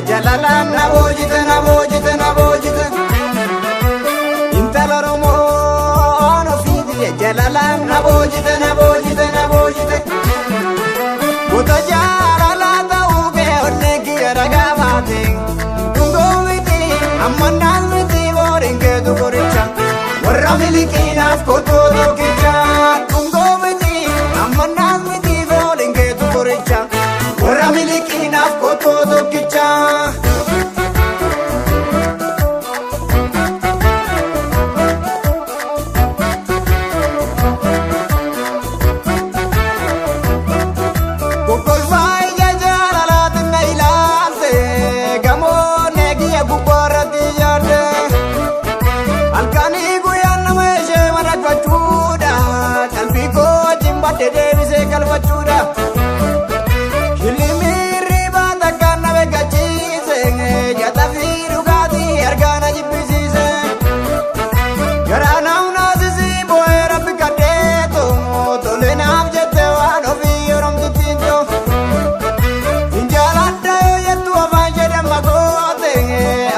Jaalalaan na boojite, na boojite, na boojite. Intala Oromoon ofiiti jaalalaan na boojite, na boojite, na boojite. Goota jaalalaa ta'uu kee onnee kiyya ragaa baate. Dhungoo miti amma naan miti booriin keetu qoricha. Warra miliqiinaaf kotoo tokkicha. Dhungoo miti amma naan miti booriin keetu qoricha. Warra miliqiinaaf kotoo tokkicha. Kokkolfaa ija jaalalaatiin na ilaalte gamoo neegiya gubbaarratti ijaarte. Halkanii guyyaan nama ishee madaqfachuudha qalbii koo wajjin badde deebisee galfachuudha. Shilimiirri baata kan na beekachiise nyaataa fi dhugaatii argaa na jibbisiise. Garaa naaf naasisii boo'ee rabbi kadheetu tole naaf jette waan ofii yoromtutti too. Injaaladha yoo jettu afaan jedhama goote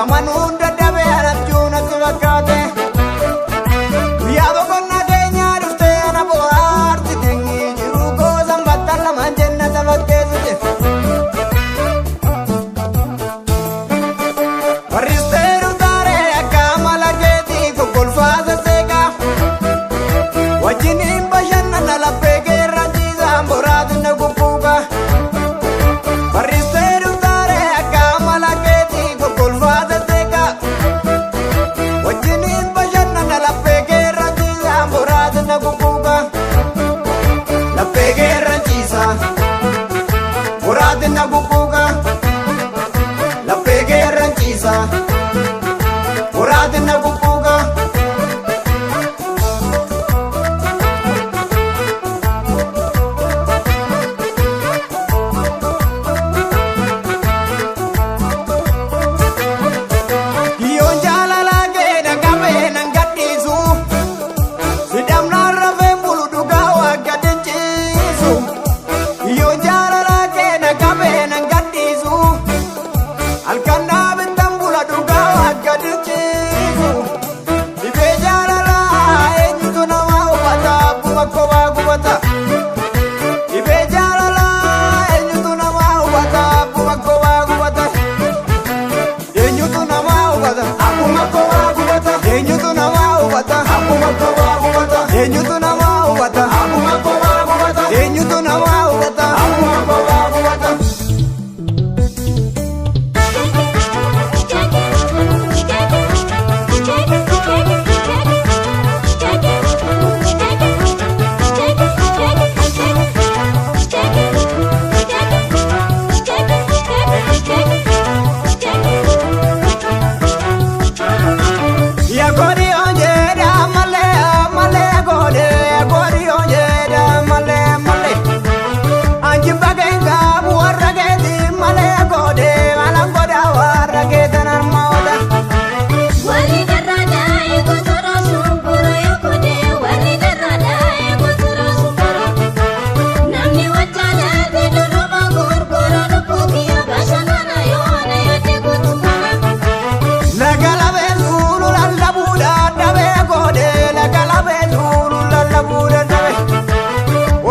amanuun dadhabee anachuu natti fakkaate. Guyyaa boqonnaa keenyaa dhuftee ana bohaartite jiruu goosan battan lamaan jenna taphatteessite. Barristee dhutaaree akka amala keetii kokkolfaa sasseeqaa. Wajjiniin bashannana laphee keerraan ciisaan boraatiin na kukkuuqa. Barristee dhutaaree akka amala keetii kokkolfaa sasseeqaa. Wajjiniin bashannana laphee keerraan ciisaan boraatiin na kukkuuqa. Laphee keerraan ciisaa boraatiin na kukkuuqa. Laphee keerraan ciisaa boraatiin na kukkuuqa. Yoon jaalala kee na qabee nan gadhiisu. Sidhamnaan rafeen bulu dhugaa waan gadhiisu. Yoon jaalala kee na qabee nan gadhiisu. Halkan dhaabittan bula dhugaa waan gadhiisu. Dhibee jaalalaa eenyutu nama hubata akkuma kophaa gubata. Dhibee jaalalaa eenyutu nama hubata akkuma kophaa gubata. Eenyutu nama hubata akkuma kophaa gubata. Eenyutu nama hubata akkuma kophaa gubata. Eenyutu nama hubata akkuma kophaa gubata. Eenyutu nama hubata akkuma kophaa gubata. Yaakori onjeedha malee malee goode yaakori onjeedha malee malee. Anjibba keenka warra keeti malee goode malaan godha warra keetan harma oola. Warri darraadhaa eegotara shumbura eegotee warri darraadhaa eegotara shumbura. Namni wajjaalate durba gurgura lubbuu kiyya bashannana yoo na yaadde guutummaa. Laga labee suulu lallabuudha dhabee goode laga labee suulu lallabuudha dhabe.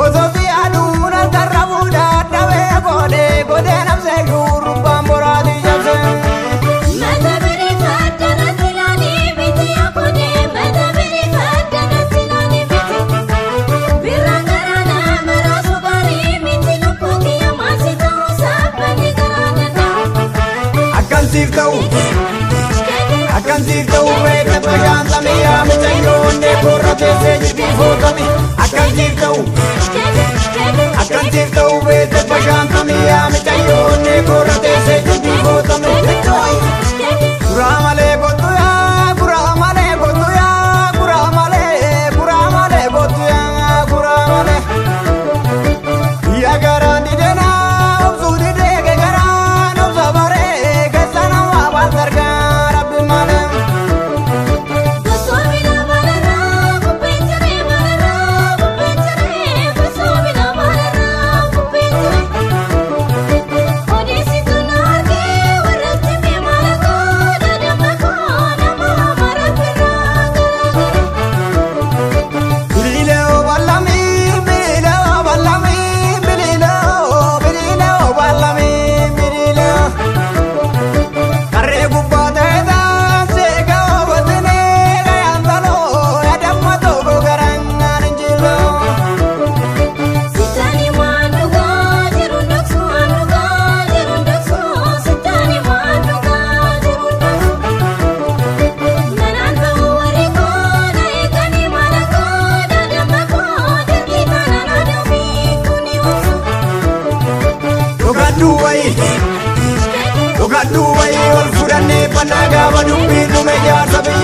Osoo si aduun alkarrabuudha dhabee goode godee namsee shuurubbaan boraatii jabsee. Mata bireeffadha nasilaanii miti yaakotee mata bireeffadha nasilaanii miti. Birraan garaanaa maraa sukaarii miti lubbuu kiyya maasii ta'uu saaphanni garaa danda'u. Akkansiif ta'u akkansiif ta'u beekna bashaantame yaa mucayyoon korra teessee jilbiinfootame. Akkansiif ta'u akkansiif ta'u beekna bashaantame yaa mucayyoon korra teessee jilbiinfootame. Guraa malee kottu yaa guraa malee kottu yaa guraa malee guraa malee kottu yaa guraa malee. Yaa garaan dideenaa obsuu didee garaan obsa baree keessa nama waan argaa rabbi malee. Soobila balarraa kubbeen jiree balarraa kubbeen jiree soobila balarraa kubbeen jiree.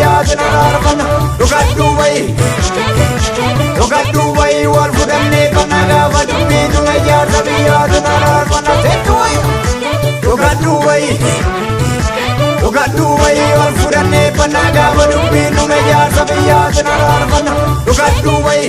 biyyaatti na raarfanna. Dhugadhuu bayi, dhugadhuu bayi, wal fudhannee fanna gaafa dubbiitu na jaarsa biyyaatti na raarfanna. Teettu wayi, dhugadhuu bayi, dhugadhuu bayi, wal fudhannee fanna gaafa dubbiitu na jaarsa biyyaatti na raarfanna. Dhugadhuu bayi.